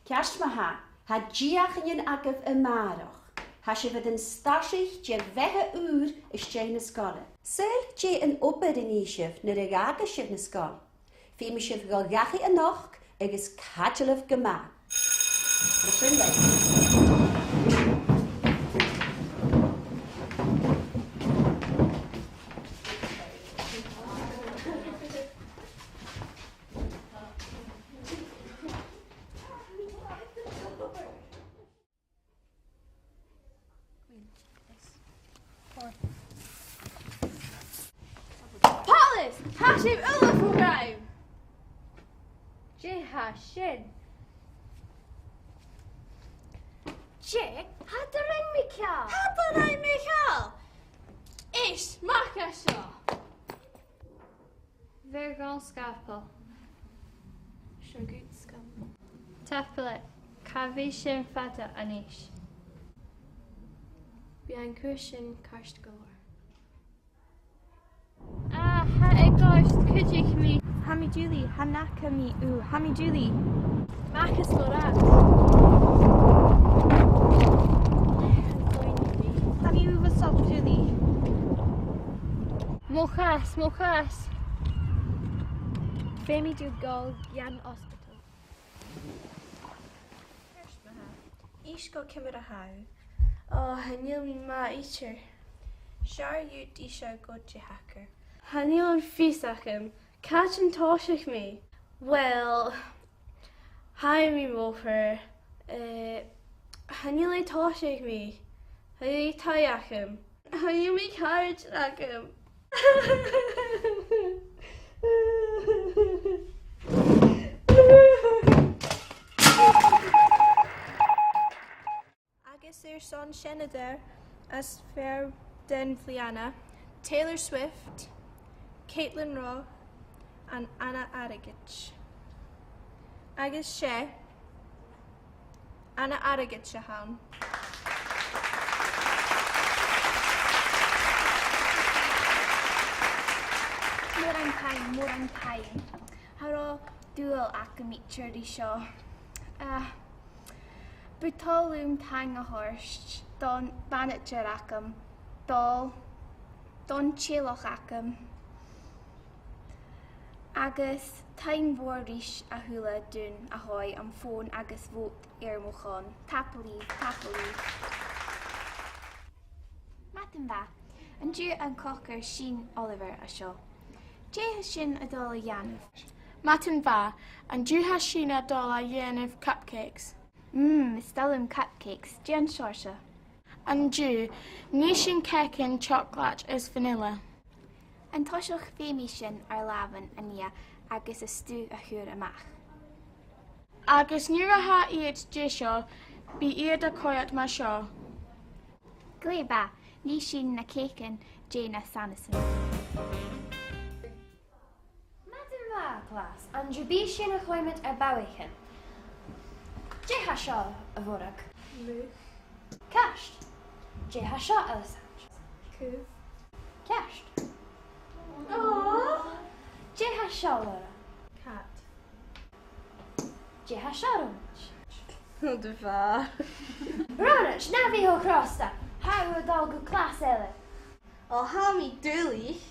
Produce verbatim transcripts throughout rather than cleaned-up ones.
Ceart ma-thà, tha deuchainnean agaibh a-màireach. Tha sibh air an stairsnich de bheatha ùr às dèidh na sgoile. Saoil dè an obair a nì sibh nuair a dh'fhàgas sibh na sgoile? Feumaidh sibh a dhol dhachaigh a-nochd agus caidleamh gu math. Mar sin leibh. Pàlas! Tha sibh uile fo dhruim! Dè tha sin? Dè tha do rùm, a Mhìcheil? Tha do rùm, a Mhìcheil! Èist, mach à seo! Bheir dhomh an scalpel. Seo dhut, a Sgammail. Tapadh leat, cha bhi sin fada a-nis. Bidh an cùisean ceart gu leòr. Ah, tha e a' goist, cuidich mi. Tha mi duilich, chan fhaca mi thu, tha mi duilich. Mach às mo rathad. Tha mi uabhasach duilich. Mo chas, mo chas. Feumaidh tu dhol dhan ospadal. Èist dhomh, ciamar a tha thu? Ò, chan eil mi math idir. 'S fheàrr dhut innse dhomh dè thachair. Chan eil fios agam. Càit an tòisich mi? Well, tha mi mòr. Eh, chan eil e a' tòiseachadh mi. Chan eil taigh agam. Chan eil mi càirdean agam. Agus airson seinneadair as fheàrr den bhliadhna, Taylor Swift, Caitlin Rowe, and Anna Airgid. Agus 's e Anna Airgid a th' ann. Mòran taing, mòran taing. Cha robh dùil agam idir ri seo. Ah, bu toil leam taing a thoirt don mhanaidsear agam, Dòmhnall, don teaghlach agam. Agus taing mhòr ris a h-uile duine a thug am fòn agus bhòt air mo shon. Tapadh leibh, tapadh leibh. Madainn mhath, an-diugh an cogar Sìne Oliver an seo. Dè tha sinn a' dol a dhèanamh? Madainn mhath, an-diugh tha sinn a' dol a dhèanamh cupcakes. Mm, is toil leam cupcakes. Dè an seòrsa? An-diugh, nì sinn cèicean chocolate is vanilla. An toiseach feumaidh sinn ar làmhan a nighe agus an stuth a chur a-mach. Agus nuair a tha iad deiseil, bidh iad a' coimhead mar seo. Glè mhath, nì sinn na cèicean de na sanasan. Madainn mhath, a chlas, an-diugh bidh sinn a' coimhead air ballachan. Dè tha seo, a Mhòrag? Muc. Ceart. Dè tha seo, Alysandra? Cù. Ceart. Ò! Dè tha seo, Laura? Cat. Dè tha seo, Raonaid? Rud a bha. Raonaid, na bi cho crosta. Tha thu a' dol gu clas eile. Ò, tha mi duilich.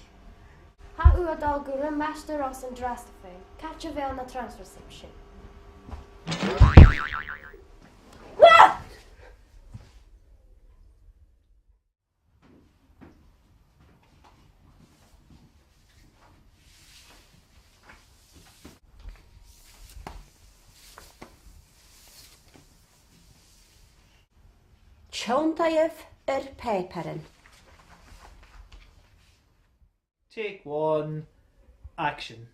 Tha thu a' dol gu Rùm Maighstir Ross an-dràsta fhèin. Càit a bheil na transfers sin? Tionndaidh air pàipearan. Take one, action.